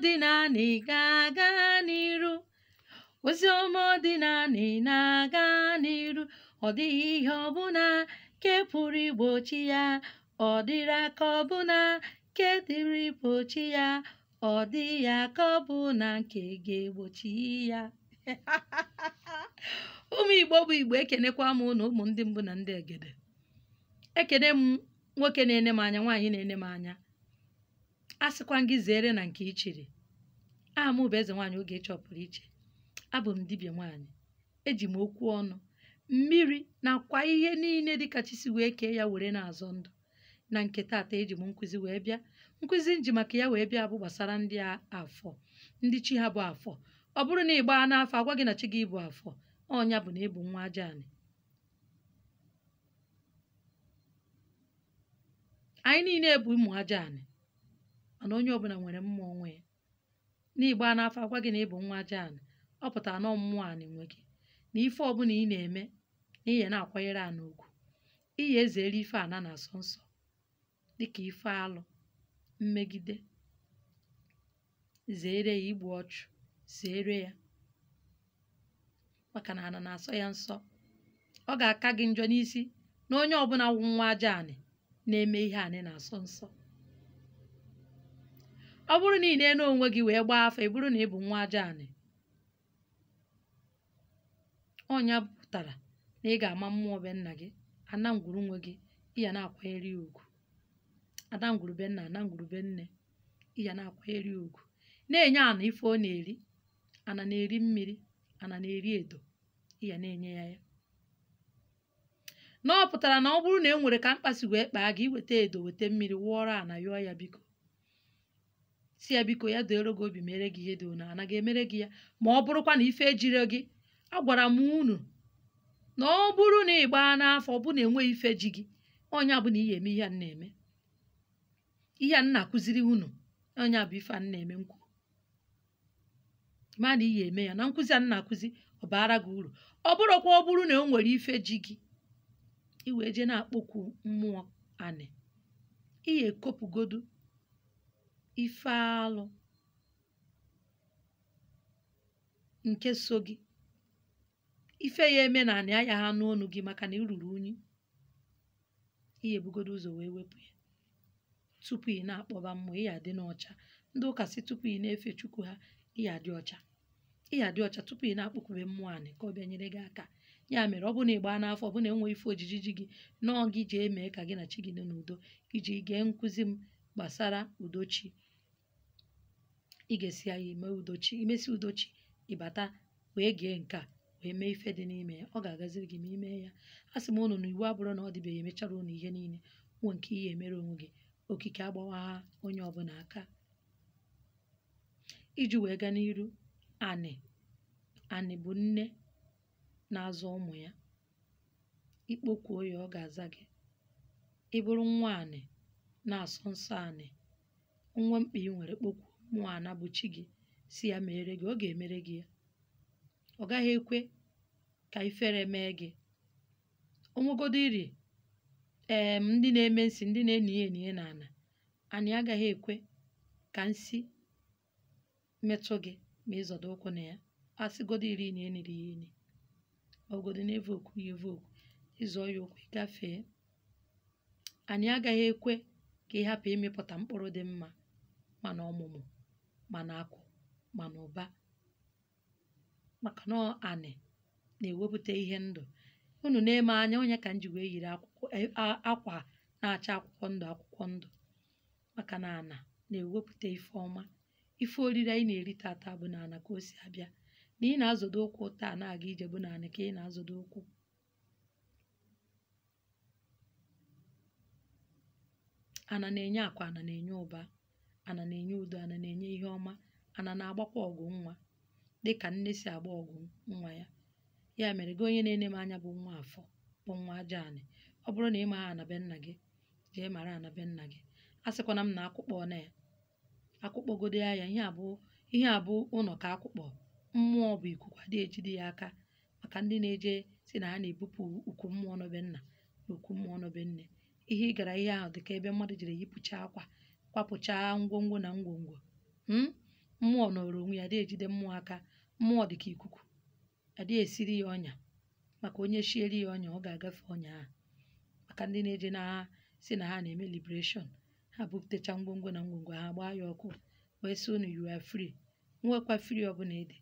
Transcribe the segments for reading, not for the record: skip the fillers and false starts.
ọdịnanị ga-aga n'iru. Oziọma ọdịnanị na-aga n'iru. Ọ dịghị ihe ọbụla nke pụrụ igbochi ya. Ọ dịrị aka ọbụla nke dịrị igbochi ya. Ọ dịghị aka ọbụla nke ga-egbochi ya. Ụmụ Igbo bụ Igbo, ekenekwa m ụnụ, ụmụ ndị mbụ na ndị egede. Ekene m nwoke na-ene m anya, nwaanyị na-ene m anya. A sịkwa m gị zere na nke i chiri. Aha m bụ Eze Nwaanyị Ogechi Ọpụrụ Iche. Abụ m dibịa nwaanyị. Eji m okwu ọnụ, mmiri nakwa ihe niile dịka chi si wee kee ya were na-azọ ndụ. Na nke taata eji m nkụzi wee bịa. Nkụzi nji maka ya wee bịa bụ gbasara ndị afọ, ndị chi ha bụ afọ. Ọ bụrụ na ị gbaa n'afọ, agwa gị na chi gị bụ afọ, ọnya bụ na ị bụ nwa aja anị. Anyị niile bụ ụmụ aja anị, mana onye ọbụla nwere mmụọ onwe ya. Na ịgba n'afọ, agwa gị na ị bụ nwa aja anị, ọ pụtara na mmụọ anị nwe gị, na ife ọbụla ị na-eme na ihe na-akwanyere ana ugwu, ihe ezere ife ana na-asọ nsọ, dịka ife alụ, mmegide, zere ya, igbu ọchụ, zere ya, maka na ana na-asọ ya nsọ. Ọ ga-aka gị njọ n'isi na onye ọbụla wụ nwa aja anị na-eme ihe anị na-asọ nsọ. Ọ bụrụ na ị na-ene onwe gị wee gbaa afọ, ị bụrụ na ị bụ nwa aja anị, ọnya pụtara na ị ga-ama mmụọ be nna gị, ana ngwuru nwe gị, ị ya na-akwanyere ya ugwu. Ada ngwuru be nna, ana ngwuru be nne, ị ya na-akwanyere ya ugwu. Na-enye ana ife ọ na-eri. Ana na-eri mmiri, ana na-eri edo, ị ya na-enye ya ya. Na ọ pụtara na ọ bụrụ na e nwere ka mkpa si wee kpaa gị, iweta edo, weta mmiri, wụọrọ ana, yọọ ya biko, si ya biko ya doere gị obi, mere gị ihe dị ona, ana ga-emere gị ya. Ma ọ bụrụkwa na ife ejire gị, agwara m unu na ọ bụrụ na ị gbaa n'afọ, ọ bụ na enweghị ife ji gị, ọnya bụ na ị ga-eme ihe a na-eme, ihe a na-akụziri unu, ọnya bụ ife a na-eme nkwu ma na ị ga-eme ya. Na nkụzi a na-akụzi, ọ baara gị uru. Ọ bụrụkwa ọ bụrụ na o nwere ife ji gị, i wee jee na-akpọkwu mmụọ anị, ị ga-ekopụgodu ife alụ nke so gị, ife ya eme na anị aya ha n'ọnụ gị, maka na ị ruru unyi. Ị ga-ebugodo ụzọ wee wepụ ya tupu ị na-akpọba mmụọ. Ị ga-adị n'ọcha. Ndị ụka sị tupu ị na-efe Chukwu ha, ị ga-adị ọcha. Ị ga-adị ọcha tupu ị na-akpọkwube mmụọ anị ka ọ bịa nyere gị aka. Ya mere ọ bụrụ na ị gbaa n'afọ, ọ bụ na enwe ife ojiji ji gị, nọọ gị jee mee ka gị na chi gị dị n'udo, iji gee nkụzi m gbasara udochi. Ị ga-esi ya ime udochi, imesi udochi, ịbata wee gee nke a wee mee ife dị n'ime ya, ọ ga-agaziri gị ma ime ya. A sị m unu na iwu abụrụ na ọ dịbeghị emechara unu ihe niile, nwe nke ihe emere onwe gị. Okike agbawa ha onye ọbụla aka iji wee gaa n'iru. Anị anị bụ nne na-azụ ụmụ ya. Ikpokwuo ya, ọ ga-aza gị. Ị bụrụ nwa anị na-asọ nsọ anị, nwa mkpa ị nwere, kpokwuo mmụọ ana bụ chi gị, si ya mere gị, ọ ga-emere gị ya. Ọ gaghị ekwe ka ifere mee gị. Onwegodo iri ee ndị na-eme nsị, ndị na-enyi enyi na ana, anị agaghị ekwe ka nsị metụ gị ma ịzọdo ụkwụ na ya. Asịgodo iri na eniri ya enyi, ogodo na-evoku ya evoku, ịzọ ya ụkwụ gafee. Anyị agaghị ekwe ka ị hapụ ịmịpụta mkpụrụ dị mma, mana ọmụmụ, mana akụ, mana ụba, maka na anị na-ewepụta ihe ndụ. Unu na-eme anya onye ka m ji wee yiri akwụkwọ akwa na-acha akwụkwọ ndụ akwụkwọ ndụ, maka na ana na-ewepụta ife ọma. Ife oriri anyị na-eri tata bụ na ana ka o si abịa. Na ị na-azọdo ụkwụ taa na-aga ije bụ na anị ka ị na-azọdo ụkwụ. Ana na-enye akwa, ana na-enye ụba, ana na-enye udo, ana na-enye ihe ọma, ana na-agbakwa ọgụ nwa dịka nne si agba ọgụ nwa ya. Ya mere gị onye na-ene m anya bụ nwa afọ, bụ nwa aja anị, ọ bụrụ na ị maghị ana be nna gị, jee mara ana be nna gị. A sịkwana m na akụkpọ na ya, akụkpọgodo ya, ihe a bụ ụlọ ka akụkpọ. Mmụọ bụ ikuku, adịghị ejide ya aka, maka ndị na-eje si na ha na-ebupụ ukwu mmụọ nọ be nna na ukwu mmụọ nọ be nne. Ihe ị gara ihe ahụ dị ka ebe mmadụ jiri yipụcha akwa, kwapụchaa ngwongwo na ngwongwo. Mmụọ nọrọ onwe ya, adịghị ejide mmụọ aka. Mmụọ dị ka ikuku, adịghị esiri ya ọnya, maka onye shieri ya ọnya ọ ga-agafe ọnya ahụ. Maka ndị na-eje na ha si na ha na-eme liberation, ha bupụtacha ngwongwo na ngwongwo ha gbaa ya ọkụ wee sị unu you are free. Nwekwa free ọbụla ị dị,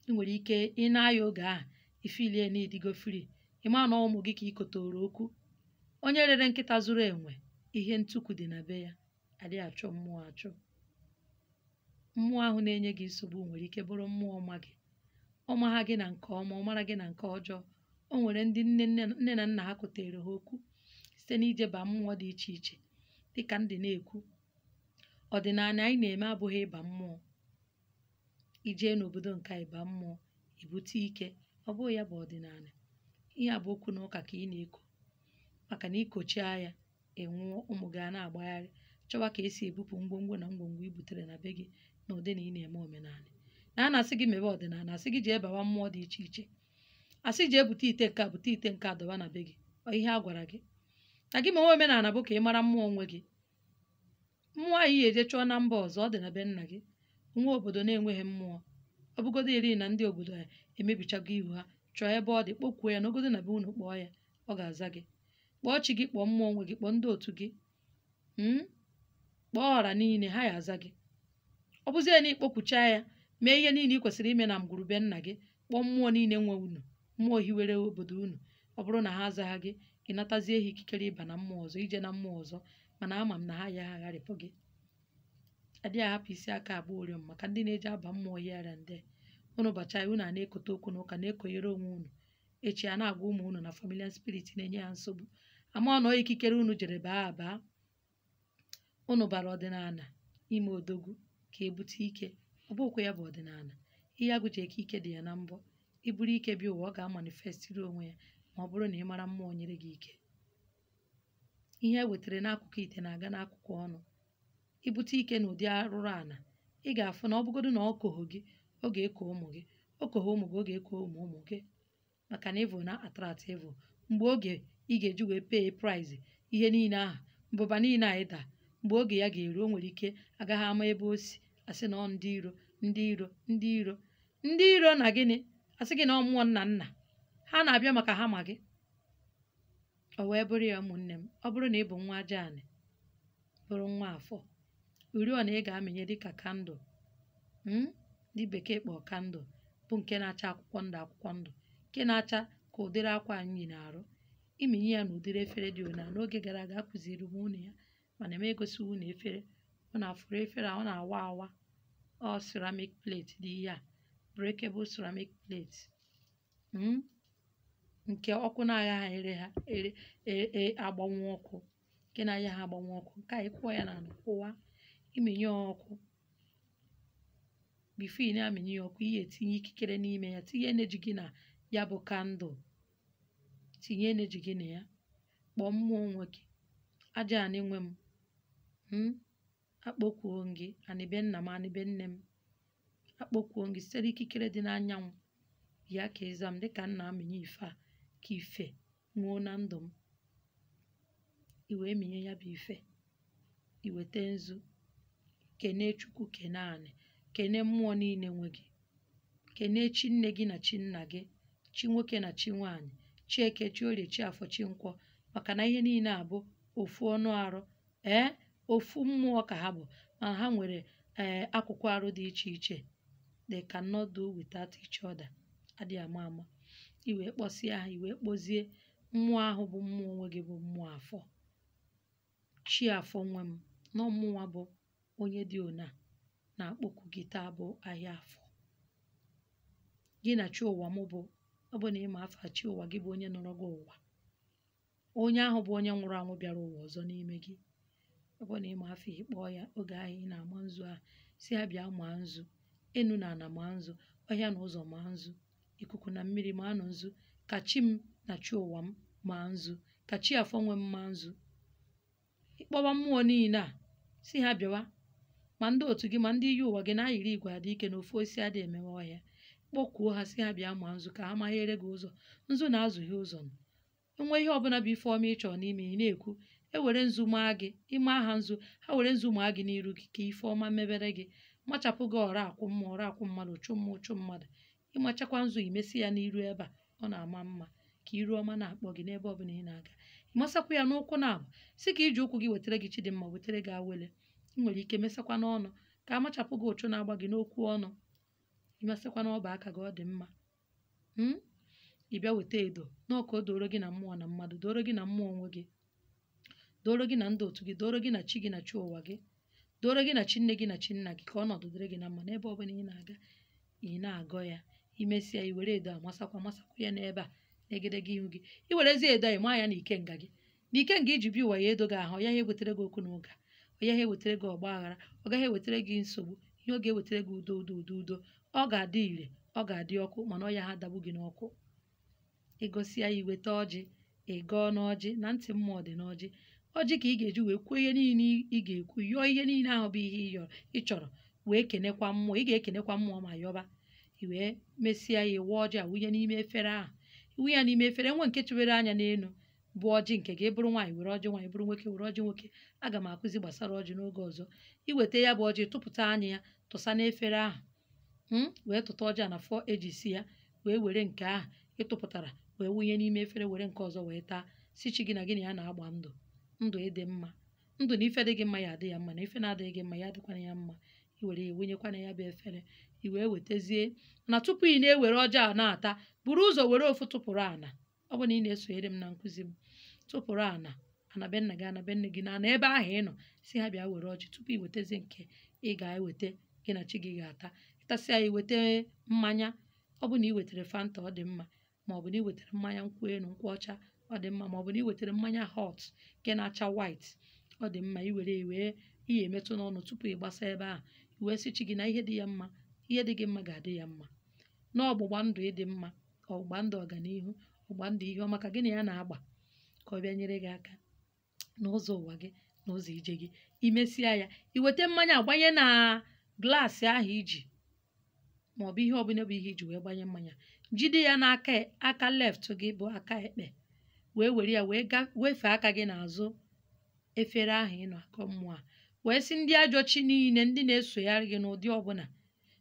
ị nwere ike ị na-aya oge ahụ ifilie na ịdịgo free, ị ma na ụmụ gị ka ị kotoro okwu. Onye rere nkịta zụrụ enwe, ihe ntukwu dị na be ya. Adịghị achọ mmụọ achọ. Mmụọ ahụ na-enye gị nsogbu nwere ike bụrụ mmụọ ọma gị, ọma ha gị na nke ọma, ọ mara gị na nke ọjọọ. O nwere ndị nne na nna ha kotere ha okwu site n'ijeba mmụọ dị iche iche. Dịka ndị na-ekwu, ọdịnala anyị na-eme abụghị ịba mmụọ. Ijee n'obodo nke ịba mmụọ ibute ike, ọ bụghị ya bụ ọdịnala. Ihe a bụ okwu na ụka ka ị na-eko, maka na ikochia ya enwụọ, ụmụ gị a na-agbagharị chọwa ka esi ebupụ ngwongwo na ngwongwo i butere na be gị na ụdị na ị na-eme omenala. Na a na-asị gị mebe ọdịnala, asị gị jee bawa mmụọ dị iche iche, asị jee bute ite nke a, bute ite nke a dọba na be gị. Ọ ihe a gwara gị na gị mewe omenala bụ ka ị mara mmụọ onwe gị. Mmụọ ahụ ị ga-eje chọọ na mba ọzọ, ọ dị na be nna gị. Nwa obodo na-enweghị mmụọ, ọ bụgodo eri na ndị obodo a emebichago ihu ha, chọọ ebe ọ dị, kpọkwuo ya n'ogodo na be unu, kpọọ ya, ọ ga-aza gị. Kpọọ chi gị, kpọọ mmụọ onwe gị, kpọọ ndị otu gị, kpọọ ọra niile, ha ya aza gị. Ọ bụzie na ịkpọkwuchaa ya, mee ihe niile ị kwesịrị ime na ngwurube nna gị, kpọọ mmụọ niile nwe unu, mmụọ hiwere obodo unu. Ọ bụrụ na ha azaghị gị, ị natazie ha ikikere ịba na mmụọ ọzọ, ije na mmụọ ọzọ. Mana ama m na ha ya agharịpụ gị. Adịghị ahapụ isi aka agba oriọm maka ndị na-eji aba mmụọ here and there. Unu bacha unu a na-ekote okwu n'ụka, na-ekonyere onwe unu. Echi a na-agwa ụmụ unu na familiar spirit na-enye ha nsogbu. Ama na ikikere unu jere baa abaa. Unu bara ọdịnala ime odogwu ka ebute ike. Ọ bụghịkwa ya bụ ọdịnala. Ihe agụji eke ike dị ya na mbọ. Iburu ike bịa ụwa, ọ ga-amanifestiri onwe ya ma ọ bụrụ na ị mara mmụọ nyere gị ike. Ihe e wetara n'akụkụ ite na-aga n'akụkụ ọnụ. Ibute ike n'ụdị arụrụ ala, ị ga-afụ na ọ bụgodu na ọ koho gị, ọ ga-eko ụmụ gị, o koho ụmụ gị, ọ ga-eko ụmụ ụmụ gị. Maka na evil na attract evil. Mgbe oge ị ga-eji wee pay price ihe niile ahụ, mbụba niile a ịda, mgbe oge ya ga-eru, o nwere ike agaghị ama ebe o si. Asị na ọ ndị iro, ndị iro, ndị iro, ndị iro na gịnị? Asị gị na ọ mmụọ nna nna ha na-abịa maka ha ma gị. O wee bụrụ ya, ụmụnne m, ọ bụrụ na ị bụ nwa aja anị, bụrụ nwa afọ, oriọna ị ga-amịnye dịka kandụl, ndị bekee kpọọ kandụl, bụ nke na-acha akwụkwọ ndụ akwụkwọ ndụ, nke na-acha ka ụdịrị akwa anyị na-arụ. Ịmịnye ya n'ụdịrị efere dị ona. N'oge gara aga akụziri m unu ya, mana m egosighị unu efere. Ọ na-afụrụ efere a, ọ na-awa awa. Ọ ceramic plate dị ihe a, breakable ceramic plate, nke ọkụ na-aghaghị ere ha ere e agbanwe ọkụ, nke na-agaghị agbanwe ọkụ. Nke a ịkwụọ ya n'ala kwụwa, ịmịnye ya ọkụ. Before ị na-amịnye ya ọkụ, ị ga-etinye ikikere n'ime ya, tinye energy gị na ya bụ kandụl, tinye energy gị na ya, kpọọ mmụọ onwe gị, aja anị nwe m, akpọkwuo m gị, anị be nna m, anị be nne m, akpọkwuo m gị site n'ikikere dị n'anyanwụ ya ka ịza m dịka m na-amịnye ife a, ka ife nwuo na ndụ m. I wee mịnye ya bụ ife, i wete nzu, kenee Chukwu, kenee anị, kenee mmụọ niile nwe gị, kenee chi nne gị na chi nna gị, chi nwoke na chi nwaanyị, chi eke, chi orie, chi afọ, chi nkwọ. Maka na ihe niile a bụ ofu ọnụ arụ, ofu mmụọ ka ha bụ, mana ha nwere akụkụ arụ dị iche iche. They cannot do without each other. Adịghị ama ama. I wee kpọsịa ha, i wee kpọzie mmụọ ahụ bụ mmụọ onwe gị, bụ mmụọ afọ, chi afọ nwe m, na ọmụnwa bụ onye dị ona na-akpọku gị taa bụ ahịa afọ. Gị na chi ụwa m bụ, ọ bụ na ịma afa chi ụwa gị bụ onye nọrọ gị ụwa, onye ahụ bụ onye nwụrụ anwụ bịara ụwa ọzọ n'ime gị. Ọ bụ na ịma afa, ịkpọọ ya oge ahụ ị na-ama nzu ahụ, si ha bịa maa nzu, enu na ana maa nzu, ọhịa na ụzọ maa nzu, ikuku na mmiri maa nụ nzu, ka chi m na chi ụwa m maa nzu, ka chi afọ nwe m maa nzu. Ịkpọwa mmụọ niile a, si ha bịawa, ma ndị otu gị ma ndị iyi ụwa gị na-ayịrị igwe adị ike na ofu osisi adịghị emewe ọhịa. Kpọkuo ha, si ha bịa maa nzu ka ha maghere gị ụzọ. Nzu na-azụghị ụzọ. Enwe ihe ọbụla bụ ife ọma ị chọrọ n'ime, ị na-ekwu, e were nzu maa gị, ịmaa ha nzu, ha were nzu maa gị n'iru gị ka ife ọma mebere gị. Machapụ gị ọra akwụ mmụọ, ọra akwụ mmadụ, ụchụ mmụọ, ụchụ mmadụ. Ịmachakwa nzu imesi ya n'iru ebe a, ọ na-ama mma ka iru ọma na-akpọ gị n'ebe ọbụla ị na-aga. Ịmasakwa ya n'ụkwụ na-abụ si ka iji ụkwụ gị wetara gị Chidimma, wetara gị awele. Ị nwere ike mesakwa n'ọnụ ka amachapụ gị ụchụ na-agba gị n'okwu ọnụ. Ịmasakwa n'ọba aka gị, ọ dị mma. Ị bịa weta edo nọọ ka o doro gị na mmụọ na mmadụ, doro gị na mmụọ onwe gị, doro gị na ndị otu gị, doro gị na chi gị na chi ụwa gị, doro gị na chi nne gị na chi nna gị, ka ọnọdụ dịrị gị na mma n'ebe ọbụla ị na-aga. Ị na-agọ ya, imesịa i were edo amasakwa masakwa ya n'ebe a n'egedege ihu gị. I werezie edo a ịma ya na ikenga gị, na ikenga iji bịa ụwa ya edo gị ahụ, ọ yaghị ewetara gị okwu na ụka, ọ yaghị ewetara gị ọgba aghara, ọ gaghị ewetara gị nsogbu. Ihe ọ ga-ewetara gị udo, udo, udo, udo. Ọ ga-adị ire, ọ ga-adị ọkụ, mana ọ ya ha adagbu gị n'ọkụ. Ịgọsịa ya, iweta ọjị, ị gọọ n'ọjị na ntị mmụọ dị n'ọjị. Ọjị ka ị ga-eji wee kwuo ihe niile ị ga-ekwu, yọọ ihe niile ahụ bụ ihe ị chọrọ, wee kenekwa mmụọ. Ị ga-ekenekwa mmụọ ma yọba. I wee mesịa ya, ịwa ọjị a wunye n'ime efere ahụ. Iwunye ya n'ime efere, enwe nke chewere anya n'elu bụ ọjị nke gị. Bụrụ nwaanyị were ọjị nwaanyị, bụrụ nwoke were ọjị nwoke. Aga m akụzi gbasara ọjị n'oge ọzọ. Iweta ya bụ ọjị, tụpụta anya ya, tụsa n'efere ahụ, wee tụta ọjị a na fọ eji si ya, wee were nke ahụ ịtụpụtara wee wunye n'ime efere, were nke ọzọ wee taa. Si chi gị na gị na ya na-agba ndụ, ndụ ịdị mma, ndụ na ife dị gị mma ya adị ya mma, na ife na-adịghị gị mma ya adịkwana ya mma. I were ya wunyekwana ya bụ efere. I wee wetazie na tupu ị na-ewere ọjị a na-ata, buru ụzọ were ofu tụpụrụ ana. Ọ bụ na ị na-esonyere m na nkụzi m, tụpụrụ ana, ana be nna gị, ana be nne gị, na ana ebe ahụ ị nọ, si ha bịa were ọjị tupu ị wetazie nke ị ga-eweta gị na chi gị ga-ata. Ịtasịa ya, iweta mmanya. Ọ bụ na ị wetara Fanta, ọ dị mma, ma ọ bụ na ị wetara mmanya nkwụ elu, nkwụ ọcha, ọ dị mma, ma ọ bụ na ị wetara mmanya hot nke na-acha white, ọ dị mma. I were wee ihe emetụ n'ọnụ tupu ị gbasa ebe ahụ, i wee sị chi gị na ihe dị ya mma, ihe dị gị mma ga-adị ya mma, na ọgbụgba ndụ ịdị mma, ọgbụgba ndụ ọganihu, ọgbụgba ndụ ihe ọma ka gị na ya na-agba, ka ọ bịa nyere gị aka n'ụzọ ụwa gị na ụzọ ije gị. Imesịa ya, i weta mmanya agbanye na glaasị ahụ iji, ma ọ bụ ihe ọbụla bụ ihe iji wee gbanye mmanya, jide ya n'aka aka left gị bụ aka ekpe, wee were ya wee wefee aka gị n'azụ efere ahụ ị nọ akọ mmụọ a, wee sị ndị ajọ chi niile, ndị na-esogharị gị n'ụdị ọbụla,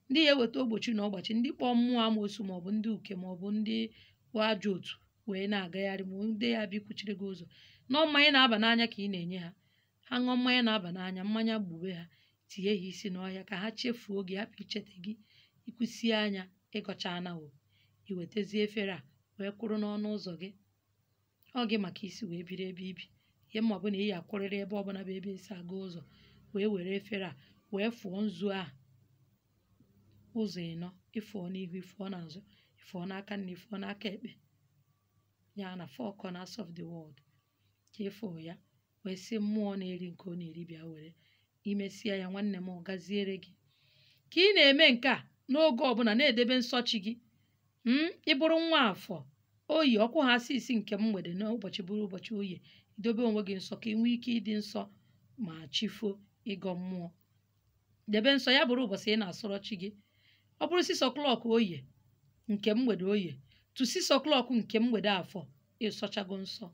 ndị ya eweta ogbochi na ọgbachi, ndị kpọọ mmụọ amoosu maọbụ ndị uke maọbụ ndị ajọ otu wee na-agagharị, ma ndị ya bịakwuchiri gị ụzọ, nọọ mmanya na-aba n'anya ka ị na-enye ha. Ha ṅụọ mmanya na-aba n'anya, mmanya gbube ha, tinye ha isi n'ọhịa ka ha chefuo gị, hapụ icheta gị. Ikwusie anya ịgọcha anawo, i wetazie efere a wee kwụrụ n'ọnụ ụzọ gị. Ọ gị maka isi wee biri ebe ibi ihe, ma ọ bụ na ị ya akwụrịrị ebe ọbụla bụ ebe esi aga ụzọ, wee were efere a wee fụọ nzu ahụ ụzọ ịnọ. Ịfụọ n'ihu, ịfụọ n'azụ, ịfụọ n'aka nne, ịfụọ n'aka ekpe, ya na four corners of the world ka ịfụọ ya, wee sị mmụọ na-eri nke ọ na-eri bịa were. Imesịa ya, nwanne m, ọ gaziere gị. Ka ị na-eme nke a n'oge ọbụla, na-edebe nsọ chi gị. Ị bụrụ nwa afọ oyi ọkụ ha asị isi nke mgbede n'ụbọchị bụrụ ụbọchị oyi, idobe onwe gị nsọ ka ị nwee ike ịdị nsọ ma chifo ịgọ mmụọ. Debe nsọ ya bụrụ ụbọchị ị na-asọrọ chi gị. Ọ bụrụ 6 o'clock oye nke mgbede oye to 6 o'clock nke mgbede afọ, ịsọchago nsọ,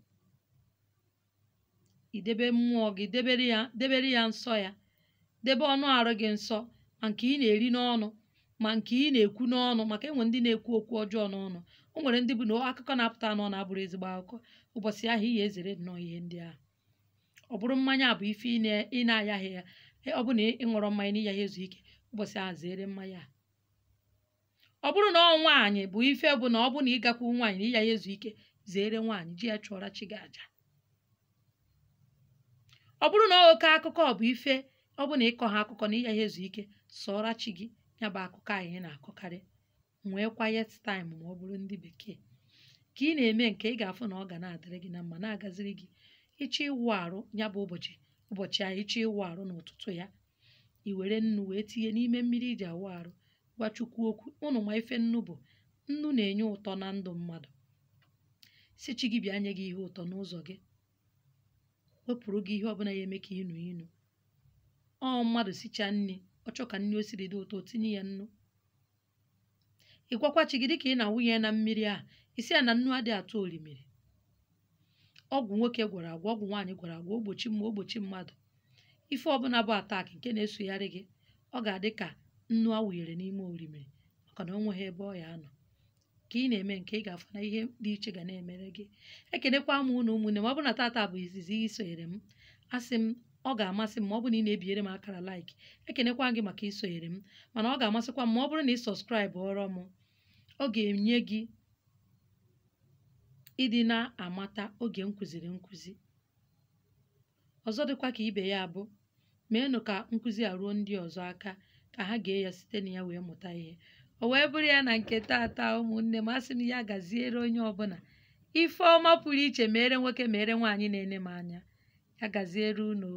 idebe mmụọ gị, debere ya nsọ ya, debe ọnụ arụ gị nsọ, ma nke ị na-eri n'ọnụ, ma nke ị na-ekwu n'ọnụ, maka enwe ndị na-ekwu okwu ọjọọ n'ọnụ. O nwere ndị bụ na akụkọ na-apụta n'ọnụ abụrụ ezigbo akụkọ. Ụbọchị ahụ ị ga-ezere nnọọ ihe ndị ahụ. Ọ bụrụ mmanya bụ ife ị na-ayaghị ya, ọ bụ na ị ṅụrọ mmanya na ịyaghị ezu ike, ụbọchị ahụ zere mmanya a. Ọ bụrụ na ọ nwaanyị bụ ife bụ na ọ bụ na ịgakwu nwaanyị na ịyaghị ezu ike, zere nwaanyị, ji ya chụọra chi gị aja. Ọ bụrụ na oke akụkọ bụ ife ọ bụ na ịkọ ha akụkọ na ịyaghị ezu ike, sọọra chi gị ya bụ akụkọ anyị na-akọkarị. Nwee quiet time ma ọ bụrụ ndị bekee. Ka ị na-eme nke ị ga-afụ na ọ ga na-adịrị gị na mma, na-agaziri gị. Ịchọ ịwụ arụ ya bụ ụbọchị ụbọchị ahụ, ịchọ ịwụ arụ n'ụtụtụ ya, i were nnu wee tinye n'ime mmiri iji awụ arụ, gwa Chukwu okwu. Ụnụ ma ife nnu bụ, nnu na-enye ụtọ na ndụ mmadụ. Si chi gị bịa nye gị ihe ụtọ n'ụzọ gị, wepụrụ gị ihe ọbụla ya eme ka ịnụ ịnụ. Ọ mmadụ sichaa nri, ọ chọọ ka nri o siri dị ụtọ, tinye ya nnu. Ị gwakwa chi gị dịka ị na-awụnye ya na mmiri ahụ, isi ya na nnu adịghị atụ orimiri. Ọgwụ nwoke gwọrọ agwọ, ọgwụ nwaanyị gwọrọ agwọ, ogbochi mma ogbochi mmadụ, ife ọbụla bụ attack nke na-esogharị gị, ọ ga-adị ka Nnu awụnyere n'ime orimiri, maka na o nweghị ebe ọ ya anọ. Ka ị na-eme nke ị ga-afụ na ihe dị iche ga na-emere gị. Ekenekwa m unu ụmụnne m. Ọ bụrụ na tata bụ izizi ị sonyere m, asị m ọ ga-amasị m ma ọ bụrụ na ị na-ebinyere m akara like. Ekenekwa gị maka isonyere m, mana ọ ga-amasịkwa m ma ọ bụrụ na ị subscribe ọrọ m. Ọ ga-enye gị ịdị na-amata oge m kụziri nkụzi. Ọzọ dịkwa ka ibe ya bụ, meenụ ka nkụzi a ruo ndị ọzọ aka, ka ha gee ya site na ya wee mụta ihe. O wee bụrụ ya na nke taata ụmụnne m, asị m ya gaziere onye ọbụla. Ife ọma pụrụ iche mere nwoke mere nwaanyị na-ene m anya. Ya gaziere unu.